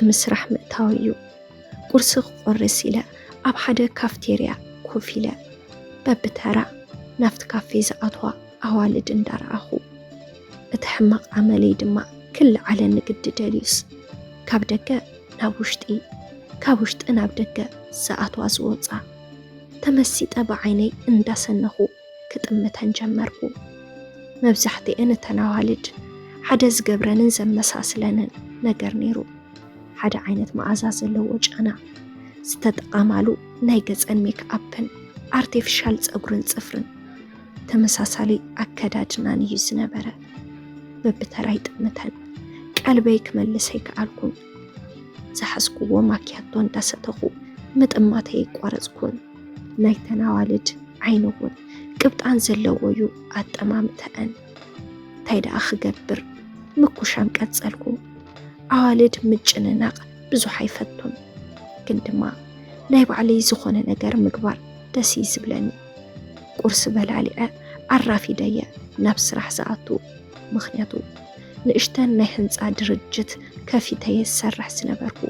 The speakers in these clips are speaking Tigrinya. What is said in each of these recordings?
ምስራሕ ምእታው እዩ። ቁርሲ ክቆርስ ኢለ ኣብ ሓደ ካፍቴርያ ኮፍ ኢለ በብተራ ናብቲ ካፌ ዝኣትዋ ኣዋልድ እንዳረኣኹ፣ እቲ ሕማቕ ኣመለይ ድማ ክልዓለኒ ግዲ ደልዩስ፣ ካብ ደገ ናብ ውሽጢ፣ ካብ ውሽጢ ናብ ደገ ዝኣትዋ ዝወጻ ተመሲጠ ብዓይነይ እንዳሰነኹ ክጥምተን ጀመርኩ። መብዛሕትኤን እተን ኣዋልድ ሓደ ዝገብረንን ዘመሳስለንን ነገር ነይሩ። ሓደ ዓይነት መኣዛ ዘለዎ ጨና፣ ዝተጠቐማሉ ናይ ገጸን ሜክኣፕን ኣርቴፊሻል ጸጉርን ጽፍርን፣ ተመሳሳሊ ኣከዳድናን እዩ ዝነበረ። በብተራ ይጥምተን፣ ቀልበይ ክመልስ ኣይከኣልኩን። ዝሓዝኩዎ ማኪያቶ እንዳሰተኹ ምጥማተይ ኣይቋረጽኩን። ናይተን ኣዋልድ ዓይኒ እውን ቅብጣን ዘለዎ እዩ ኣጠማምተአን። እንታይ ደኣ ክገብር፣ ምኩሻም ቀጸልኩ። ኣዋልድ ምጭንናቕ ብዙሕ ኣይፈቱን፣ ግን ድማ ናይ ባዕለይ ዝኾነ ነገር ምግባር ደስ እዩ ዝብለኒ። ቁርሲ በላሊዐ ኣራፊደየ ናብ ስራሕ ዝኣቱ፣ ምኽንያቱ ንእሽተን ናይ ህንጻ ድርጅት ከፊተየ ዝሰርሕ ዝነበርኩ።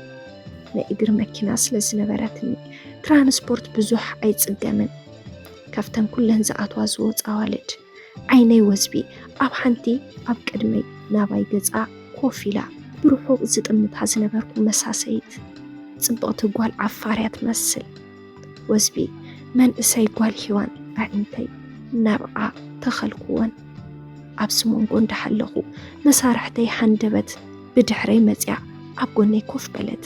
ናይ እግሪ መኪና ስለ ዝነበረትኒ ትራንስፖርት ብዙሕ ኣይጽገምን። ካብተን ኩለን ዝኣትዋ ዝወጻ ኣዋልድ ዓይነይ ወዝቢ ኣብ ሓንቲ ኣብ ቅድመይ ናባይ ገጻ ኮፍ ኢላ ብርሑቕ ዝጥምታ ዝነበርኩ መሳሰይት ጽብቕቲ ጓል ዓፋር እያ ትመስል። ወዝቢ መንእሰይ ጓል ሂዋን ኣዒንተይ ናብኣ ተኸልኩወን። ኣብዚ መንጎ እንዳሃለኹ መሳርሕተይ ሃንደበት ብድሕረይ መጽያ ኣብ ጎነይ ኮፍ በለት።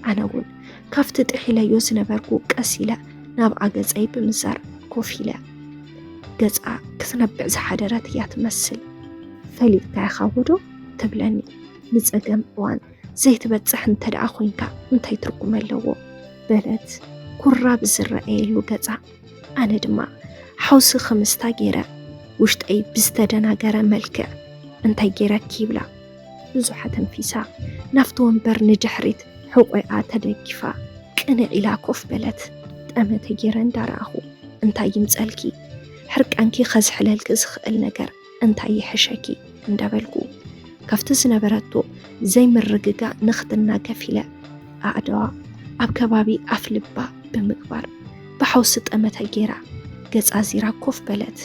ኣነ እውን ካብቲ ጥሒለዮ ዝነበርኩ ቀስ ኢለ ናብኣ ገጸይ ብምዛር ኮፍ ኢለ። ገጻ ክትነብዕ ዝሓደረት እያ ትመስል። ፈሊጥካ ኢኻ ወዶ ትብለኒ። ንጸገም እዋን ዘይትበጽሕ እንተ ደኣ ኮይንካ እንታይ ትርጉም ኣለዎ? በለት ኩራ ብዝረኣየሉ ገጻ። ኣነ ድማ ሓውሲ ክምስታ ገይረ ውሽጠይ ብዝተደናገረ መልክዕ እንታይ ገይረኪ ይብላ። ብዙሕ ኣተንፊሳ ናብቲ ወንበር ንድሕሪት ሕቆኣ ተደጊፋ ቅንዕ ኢላ ኮፍ በለት። ጠመተ ገይረ እንዳረኣኹ እንታይ ይምጸልኪ? ሕርቃንኪ ከዝሕለልኪ ዝኽእል ነገር እንታይ ይሕሸኪ? እንዳበልኩ ካብቲ ዝነበረቶ ዘይምርግጋእ ንኽትናገፍ ኢለ ኣእዳዋ ኣብ ከባቢ ኣፍ ልባ ብምግባር ብሓውሲ ጠመተ ገይራ ገጻ ዚራ ኮፍ በለት።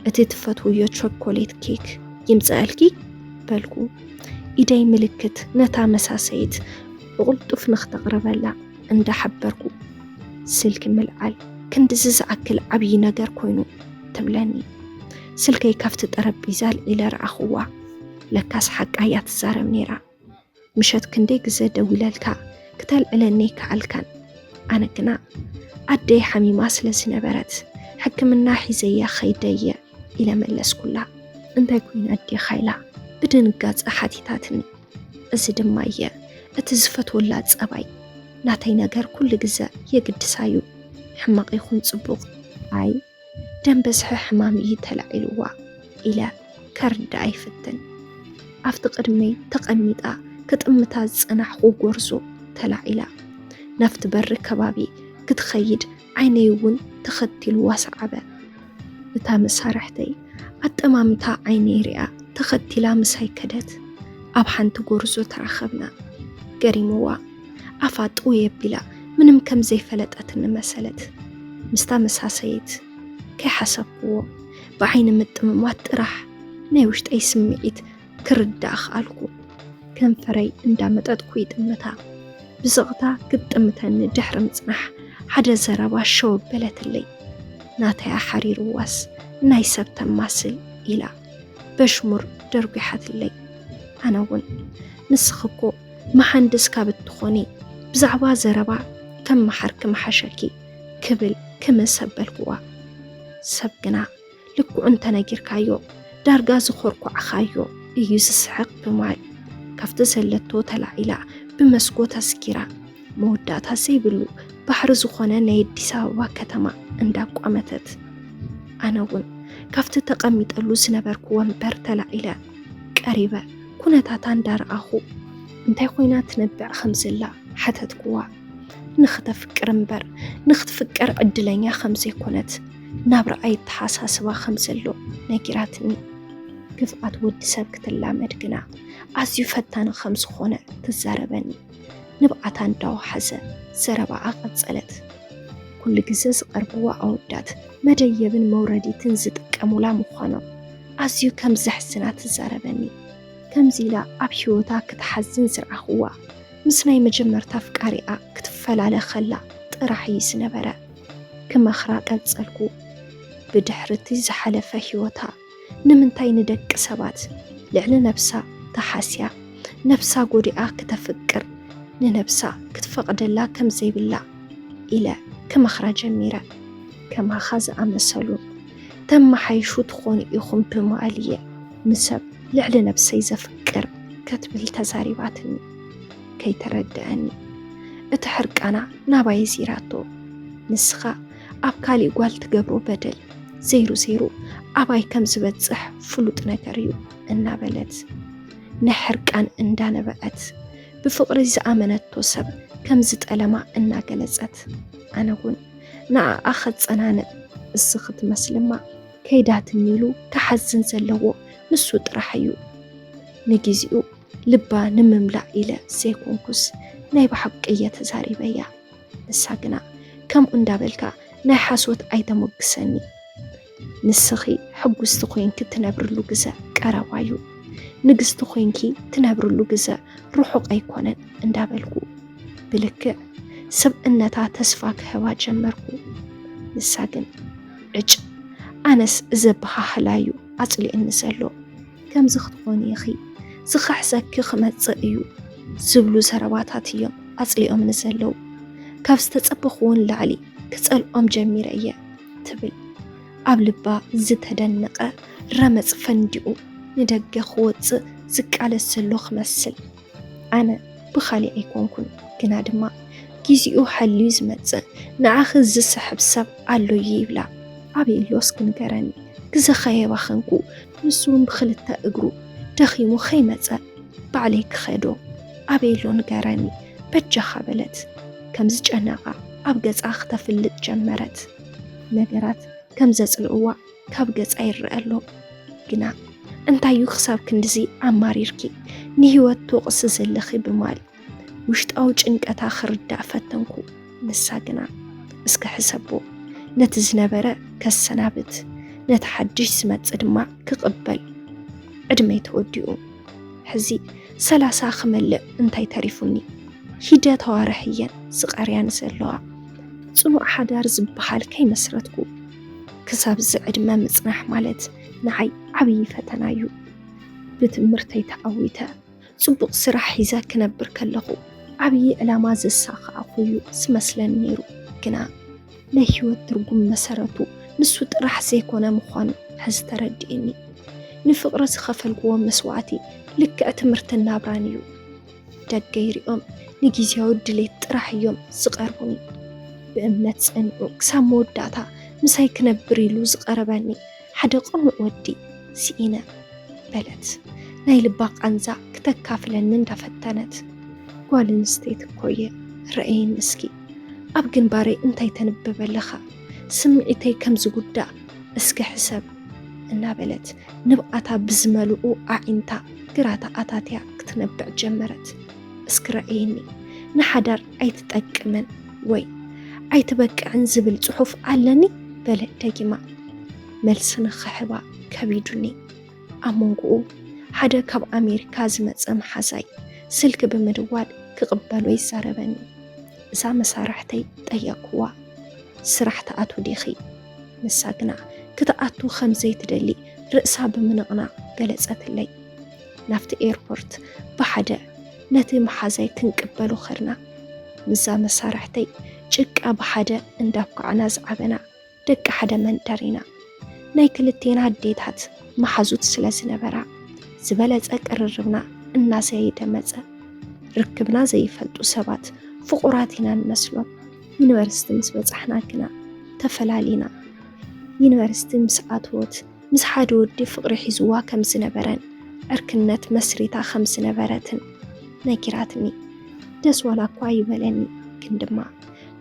እቲ ትፈትውዮ ቸኮሌት ኬክ ይምጸኣልኪ በልኩ። ኢደይ ምልክት ነታ መሳሰይት ብቕልጡፍ ንኽተቕርበላ እንዳሓበርኩ፣ ስልኪ ምልዓል ክንድዚ ዝኣክል ዓብዪ ነገር ኮይኑ ትብለኒ። ስልከይ ካብቲ ጠረጴዛ ኣልዒለ ረኣኽዋ። ለካስ ሓቃ እያ ትዛረብ ነይራ። ምሸት ክንደይ ግዘ ደዊለልካ ክተልዕለኒ ኣይከኣልካን። ኣነ ግና ኣደይ ሓሚማ ስለ ዝነበረት ሕክምና ሒዘያ ኸይደየ ኢለ መለስኩላ። እንታይ ኮይና ኣዴኻ ኢላ ብድንጋጸ ሓቲታትኒ። እዚ ድማ እየ እቲ ዝፈትወላ ጸባይ። ናተይ ነገር ኩሉ ግዘ የግድሳ እዩ። ሕማቕ ይኹን ጽቡቕ። ኣይ ደም በዝሒ ሕማም እዩ ተላዒልዋ ኢለ ከርድኣ ይፍትን። ኣብቲ ቅድመይ ተቐሚጣ ክጥምታ ዝጸናሕኩ ጎርዞ ተላዒላ ናብቲ በሪ ከባቢ ክትኸይድ ዓይነይ እውን ተኸቲልዋ ሰዓበ። እታ መሳርሕተይ ኣጠማምታ ዓይነይ ሪኣ ተኸቲላ ምሳይ ከደት። ኣብ ሓንቲ ጎርዞ ተራኸብና። ገሪምዋ ኣፋ ጥውይ ኣቢላ ምንም ከም ዘይፈለጠትኒ መሰለት። ምስታ መሳሰይት ከይሓሰብክዎ ብዓይኒ ምጥምማት ጥራሕ ናይ ውሽጠይ ስምዒት ክርዳእ ከኣልኩ። ከንፈረይ እንዳመጠጥኩ ይጥምታ። ብስቕታ ክትጥምተኒ ድሕሪ ምጽናሕ ሓደ ዘረባ ሸው ኣበለትለይ። ናተይ ኣሓሪርዋስ ናይ ሰብ ተማስል ኢላ በሽሙር ደርጒሓትለይ። ኣነ እውን ንስኺ እኮ መሃንድስ ካብ እትኾኒ ብዛዕባ ዘረባ ተመሃርኪ ምሓሸኪ ክብል ክምስ ኣበልክዋ። ሰብ ግና ልክዑ እንተነጊርካዮ ዳርጋ ዝኾርኳዕኻዮ እዩ ዝስሕቕ ብማል። ካብቲ ዘለቶ ተላዒላ ብመስኮት ኣስጊራ መወዳእታ ዘይብሉ ባሕሪ ዝኾነ ናይ ኣዲስ ኣበባ ከተማ እንዳቋመተት። ኣነ እውን ካብቲ ተቐሚጠሉ ዝነበርኩ ወንበር ተላዒለ ቀሪበ ኩነታታ እንዳረኣኹ እንታይ ኮይና ትነብዕ ከም ዘላ ሓተትክዋ። ንኽተፍቅር እምበር ንኽትፍቀር ዕድለኛ ከም ዘይኮነት ናብ ረኣይ ኣተሓሳስባ ከም ዘሎ ነጊራትኒ። ንፍዓት ወዲ ሰብ ክትላመድ ግና ኣዝዩ ፈታኒ ከም ዝኾነ ትዛረበኒ። ንብዓታ እንዳወሓዘ ዘረባኣ ቀጸለት። ኩሉ ግዜ ዝቐርብዋ ኣወዳት መደየብን መውረዲትን ዝጥቀሙላ ምዃኖም ኣዝዩ ከም ዘሕዝና ትዛረበኒ። ከምዚ ኢላ ኣብ ህይወታ ክትሓዝን ዝረኣኹዋ ምስ ናይ መጀመርታ ኣፍቃሪኣ ክትፈላለ ከላ ጥራሕ እዩ ዝነበረ። ክመኽራ ቀጸልኩ። ብድሕሪ እቲ ዝሓለፈ ህይወታ ንምንታይ ንደቂ ሰባት ልዕሊ ነብሳ ተሓስያ፣ ነብሳ ጎዲኣ ክተፍቅር ንነብሳ ክትፈቕደላ ከም ዘይብላ ኢለ ክመኽራ ጀሚረ። ከማኻ ዝኣመሰሉ ተመሓይሹ ትኾኑ ኢኹም ብምባል እየ ንሰብ ልዕሊ ነብሰይ ዘፍቅር፣ ክትብል ተዛሪባትኒ። ከይተረድኣኒ እቲ ሕርቃና ናባይ ዚራቶ። ንስኻ ኣብ ካሊእ ጓል ትገብሮ በደል ዘይሩ ዘይሩ ኣባይ ከም ዝበጽሕ ፍሉጥ ነገር እዩ እናበለት ናይ ሕርቃን እንዳነበዐት ብፍቕሪ ዝኣመነቶ ሰብ ከም ዝጠለማ እናገለጸት፣ ኣነ እውን ንዓኣ ከጸናንዕ እስኺ ትመስልማ ከይዳትኒ ኢሉ ክሓዝን ዘለዎ ንሱ ጥራሕ እዩ። ንጊዜኡ ልባ ንምምላእ ኢለ ዘይኮንኩስ ናይ ብሓቂ እየ ተዛሪበያ። ንሳ ግና ከምኡ እንዳበልካ ናይ ሓሶት ኣይተሞግሰኒ። ንስኺ ሕጉስቲ ኮይንኪ ትነብርሉ ግዘ ቀረባ እዩ። ንግስቲ ኮይንኪ ትነብርሉ ግዘ ርሑቕ ኣይኮነን እንዳበልኩ ብልክዕ ስብእነታ ተስፋ ክህባ ጀመርኩ። ንሳ ግን ዕጭ፣ ኣነስ እዚ ኣበሃህላ እዩ ኣጽሊእኒ ዘሎ። ከምዚ ክትኾኒ ኢኺ፣ ዝኽሕሰኪ ክመጽእ እዩ ዝብሉ ዘረባታት እዮም ኣጽሊኦምኒ ዘለዉ። ካብ ዝተጸበኽዎ ንላዕሊ ክጸልኦም ጀሚረ እየ ትብል። ኣብ ልባ ዝተደነቐ ረመጽ ፈንዲቑ ንደገ ክወጽእ ዝቃለስ ዘሎ ክመስል። ኣነ ብኻልእ ኣይኮንኩን፣ ግና ድማ ግዜኡ ሓልዩ ዝመጽእ ንዓኺ ዝስሕብ ሰብ ኣሎ እዩ ይብላ። ኣበይ ኣሎ እስኪ ንገረኒ? ግዘ ከየባኸንኩ ንሱ እውን ብኽልተ እግሩ ደኺሙ ከይመጸ ባዕለይ ክኸዶ ኣበይ ኣሎ ንገረኒ በጃኻ በለት። ከም ዝጨነቓ ኣብ ገጻ ክተፍልጥ ጀመረት። ነገራት ከም ዘጽልእዋ ካብ ገጻ ይረአ ኣሎ። ግና እንታይ እዩ ክሳብ ክንድዚ ኣማሪርኪ ንህይወት ትወቕሲ ዘለኺ ብማል ውሽጣዊ ጭንቀታ ክርዳእ ፈተንኩ። ንሳ ግና እስከ ሕሰቦ፣ ነቲ ዝነበረ ከሰናብት፣ ነቲ ሓድሽ ዝመጽእ ድማ ክቕበል ዕድመይ ተወዲኡ። ሕዚ ሰላሳ ክመልእ እንታይ ተሪፉኒ? ሒደት ኣዋርሕ እየን ዝቐርያን ዘለዋ። ጽኑዕ ሓዳር ዝበሃል ከይመስረትኩ ክሳብ እዚ ዕድመ ምጽናሕ ማለት ንዓይ ዓብዪ ፈተና እዩ። ብትምህርተይ ተዓዊተ ጽቡቕ ስራሕ ሒዘ ክነብር ከለኹ ዓብዪ ዕላማ ዘሳኸዕኹ እዩ ዝመስለኒ ነይሩ። ግና ናይ ህይወት ትርጉም መሰረቱ ንሱ ጥራሕ ዘይኮነ ምዃኑ ሕዚ ተረዲእኒ። ንፍቕሪ ዝኸፈልክዎ መስዋእቲ ልክዕ ትምህርትን ናብራን እዩ። ደገይ ሪኦም ንጊዜያዊ ድሌት ጥራሕ እዮም ዝቐርቡኒ። ብእምነት ጸኒዑ ክሳብ መወዳእታ ምሳይ ክነብር ኢሉ ዝቐረበኒ ሓደ ቅኑዕ ወዲ ስኢነ በለት ናይ ልባ ቃንዛ ክተካፍለኒ እንዳፈተነት። ጓል ኣንስተይቲ እኮ እየ፣ ረኣየኒ እስኪ፣ ኣብ ግንባረይ እንታይ ተንብብ ኣለኻ? ስምዒተይ ከም ዝጉዳእ እስኪ ሕሰብ እናበለት ንብዓታ ብዝመልኡ ኣዒንታ ግራ ተኣታትያ ክትነብዕ ጀመረት። እስኪ ረኣየኒ፣ ንሓዳር ኣይትጠቅምን ወይ ኣይትበቅዕን ዝብል ጽሑፍ ኣለኒ በለት ደጊማ። መልሲ ንኽህባ ከቢዱኒ። ኣብ መንጎኡ ሓደ ካብ ኣሜሪካ ዝመጸ መሓዛይ ስልኪ ብምድዋል ክቕበሎ ይዛረበኒ። እዛ መሳርሕተይ ጠየቕኩዋ፣ ስራሕ ትኣቱ ዲኺ? ንሳ ግና ክትኣቱ ከም ዘይትደሊ ርእሳ ብምንቕናቕ ገለጸትለይ። ናብቲ ኤርፖርት ብሓደ ነቲ መሓዛይ ክንቅበሎ ኸድና። ምስዛ መሳርሕተይ ጭቃ ብሓደ እንዳብኳዕና ዝዓበና ደቂ ሓደ መንደር ኢና። ናይ ክልቴና ኣዴታት መሓዙት ስለ ዝነበራ ዝበለጸ ቅርርብና እናዘየደ መጸ። ርክብና ዘይፈልጡ ሰባት ፍቑራት ኢና ንመስሎም። ዩኒቨርሲቲ ምስ በጻሕና ግና ተፈላሊና። ዩኒቨርሲቲ ምስ ኣተወት ምስ ሓደ ወዲ ፍቕሪ ሒዝዋ ከም ዝነበረን ዕርክነት መስሪታ ከም ዝነበረትን ነጊራትኒ። ደስ ዋላ እኳ ይበለኒ፣ ግን ድማ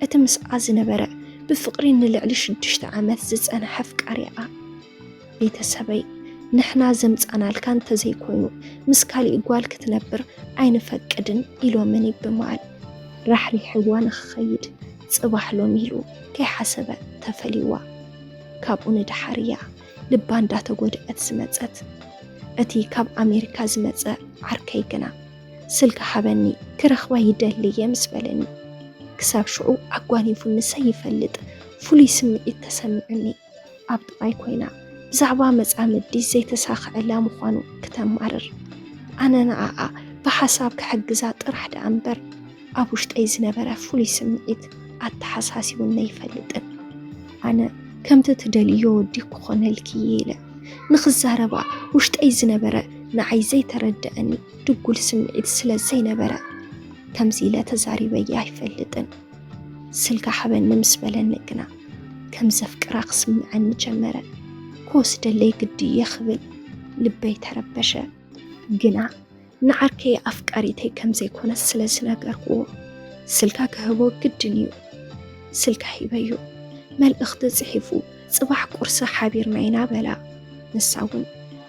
እቲ ምስኣ ዝነበረ ብፍቕሪ ንልዕሊ ሽዱሽተ ዓመት ዝጸንሐ ኣፍቃሪኣ ቤተሰበይ ንሕና ዘምጻናልካ እንተዘይኮይኑ ምስ ካሊእ ጓል ክትነብር ኣይንፈቅድን ኢሎምኒ ብማል ራሕሪሕዋ ንኽኸይድ ጽባሕ ሎም ኢሉ ከይሓሰበ ተፈልይዋ። ካብኡ ንደሓር እያ ልባ እንዳተጎድኣት ዝመጸት። እቲ ካብ ኣሜሪካ ዝመጸ ዓርከይ ግና ስልኪ ሃበኒ ክረኽባ ይደሊ እየ ምስ በለኒ ክሳብ ሽዑ ኣጓኒፉኒ ዘይፈልጥ ፍሉይ ስምዒት ተሰሚዑኒ። ኣብ ጥቓይ ኮይና ብዛዕባ መጻምዲ ዘይተሳኽዐላ ምዃኑ ክተማርር ኣነ ንኣኣ ብሓሳብ ክሕግዛ ጥራሕ ደኣ እምበር ኣብ ውሽጠይ ዝነበረ ፍሉይ ስምዒት ኣተሓሳሲቡኒ ኣይፈልጥን። ኣነ ከምቲ ትደልዮ ወዲ ክኾነልኪ እየ ኢለ ንኽዛረባ ውሽጠይ ዝነበረ ንዓይ ዘይተረደኣኒ ድጉል ስምዒት ስለ ዘይነበረ ከምዚ ኢለ ተዛሪበያ ኣይፈልጥን። ስልካ ሓበኒ ምስ በለኒ ግና ከም ዘፍቅራ ክስምዐኒ ጀመረ። ክወስደለይ ግዲ እየ ክብል ልበይ ተረበሸ። ግና ንዓርከይ ኣፍቃሪተይ ከም ዘይኮነት ስለ ዝነገርክዎ ስልካ ክህቦ ግድን እዩ። ስልካ ሂበዮ። መልእኽቲ ጽሒፉ ጽባሕ ቁርሲ ሓቢርና ኢና በላ። ንሳ እውን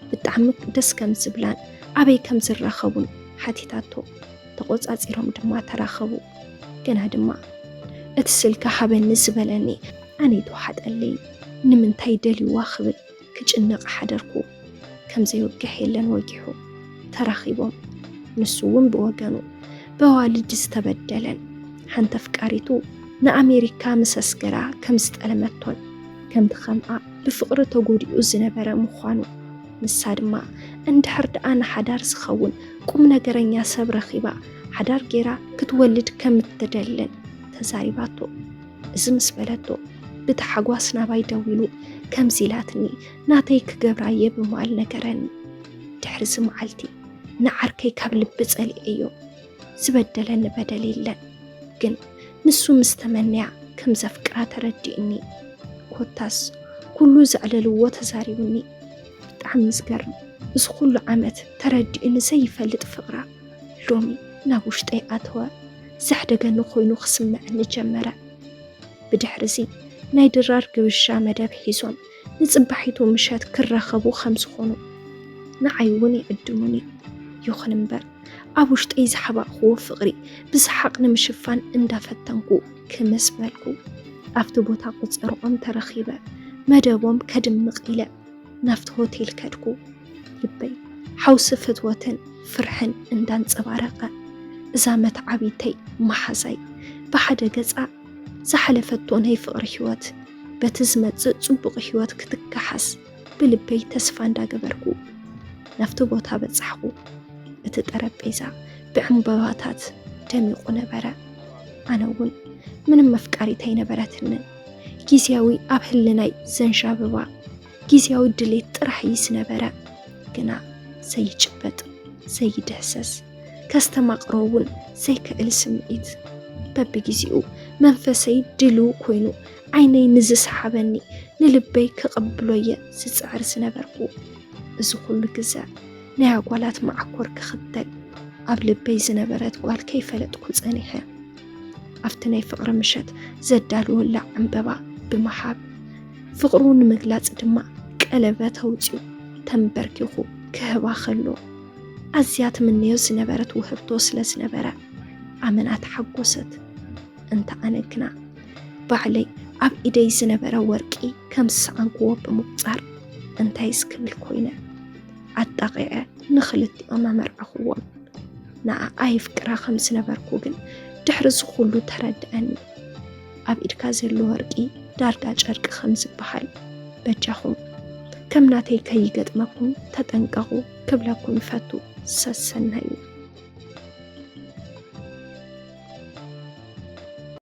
ብጣዕሚ ደስ ከም ዝብላን ኣበይ ከም ዝራኸቡን ሓቲታቶ። ተቖጻጺሮም ድማ ተራኸቡ። ግና ድማ እቲ ስልኪ ሃበኒ ዝበለኒ ኣነ ኣይተዋሓጠለይን። ንምንታይ ደልይዋ ክብል ክጭነቕ ሓደርኩ። ከም ዘይወግሕ የለን ወጊሑ። ተራኺቦም። ንሱ እውን ብወገኑ በዋልድ ዝተበደለን ሓንቲ ኣፍቃሪቱ ንኣሜሪካ ምስ ኣስገራ ከም ዝጠለመቶን ከምቲ ከምኣ ብፍቕሪ ተጎዲኡ ዝነበረ ምዃኑ ንሳ ድማ እንድሕር ደኣ ንሓዳር ዝኸውን ቁም ነገረኛ ሰብ ረኺባ ሓዳር ጌራ ክትወልድ ከም እትደልን ተዛሪባቶ። እዚ ምስ በለቶ ብታሓጓስ ናባይ ደዊሉ ከምዚ ኢላትኒ ናተይ ክገብራ እየ ብምባል ነገረኒ። ድሕሪ እዚ መዓልቲ ንዓርከይ ካብ ልቢ ጸሊኤዮ። ዝበደለኒ በደል የለን፣ ግን ንሱ ምስ ተመንያ ከም ዘፍቅራ ተረዲእኒ። ኮታስ ኩሉ ዘዕለልዎ ተዛሪቡኒ። ብጣዕሚ ዝገርም፣ እዚ ኩሉ ዓመት ተረዲእኒ ዘይፈልጥ ፍቕራ ሎሚ ናብ ውሽጠይ ኣተወ። ዘሕደገኒ ኮይኑ ክስምዐኒ ጀመረ። ብድሕርዚ ናይ ድራር ግብሻ መደብ ሒዞም ንጽባሒቱ ምሸት ክራኸቡ ከም ዝኾኑ ንዓይ እውን ይዕድሙኒ። ይኹን እምበር ኣብ ውሽጠይ ዝሓባእክዎ ፍቕሪ ብሰሓቕ ንምሽፋን እንዳፈተንኩ ክምስ በልኩ። ኣብቲ ቦታ ቁጸርኦም ተረኺበ መደቦም ከድምቕ ኢለ ናብቲ ሆቴል ከድኩ። ልበይ ሓውሲ ፍትወትን ፍርሕን እንዳንጸባረቐ እዛ መትዓቢተይ መሓዛይ ብሓደ ገጻ ዝሓለፈቶ ናይ ፍቕሪ ህይወት በቲ ዝመጽእ ጽቡቕ ህይወት ክትከሓስ ብልበይ ተስፋ እንዳገበርኩ ናብቲ ቦታ በጻሕኩ። እቲ ጠረጴዛ ብዕምበባታት ደሚቑ ነበረ። ኣነ እውን ምንም መፍቃሪት ኣይነበረትንን። ግዝያዊ ኣብ ህልናይ ዘንሻብባ ግዝያዊ ድሌት ጥራሕ እዩ ዝነበረ፣ ግና ዘይጭበጥ ዘይድህሰስ ከስተማቕሮ እውን ዘይክእል ስምዒት። በብግዜኡ መንፈሰይ ድልው ኮይኑ ዓይነይ ንዝሰሓበኒ ንልበይ ክቕብሎ እየ ዝጽዕር ዝነበርኩ። እዚ ኩሉ ግዘ ናይ ኣጓላት መዓኮር ክኽተል ኣብ ልበይ ዝነበረት ጓል ከይፈለጥኩ ጸኒሐ። ኣብቲ ናይ ፍቕሪ ምሸት ዘዳልወላ ዕምበባ ብምሃብ ፍቕሩ ንምግላጽ ድማ ቀለበት ኣውጺኡ ተንበርኪኹ ክህባ ከሎ ኣዝያ ትምነዮ ዝነበረት ውህብቶ ስለ ዝነበረ ኣመና ተሓጎሰት። እንተ ኣነ ግና ባዕለይ ኣብ ኢደይ ዝነበረ ወርቂ ከም ዝሰኣንክዎ ብምቁጻር እንታይስ ክብል ኮይነ ኣጣቒዐ ንኽልቲኦም ኣመርዓኽዎም። ንኣኣ የፍቅራ ከም ዝነበርኩ ግን ድሕሪ እዚ ኩሉ ተረድኣኒ። ኣብ ኢድካ ዘሎ ወርቂ ዳርጋ ጨርቂ ከም ዝበሃል በጃኹም ከም ናተይ ከይገጥመኩም ተጠንቀቑ ክብለኩም ይፈቱ። ሰሰናዩ።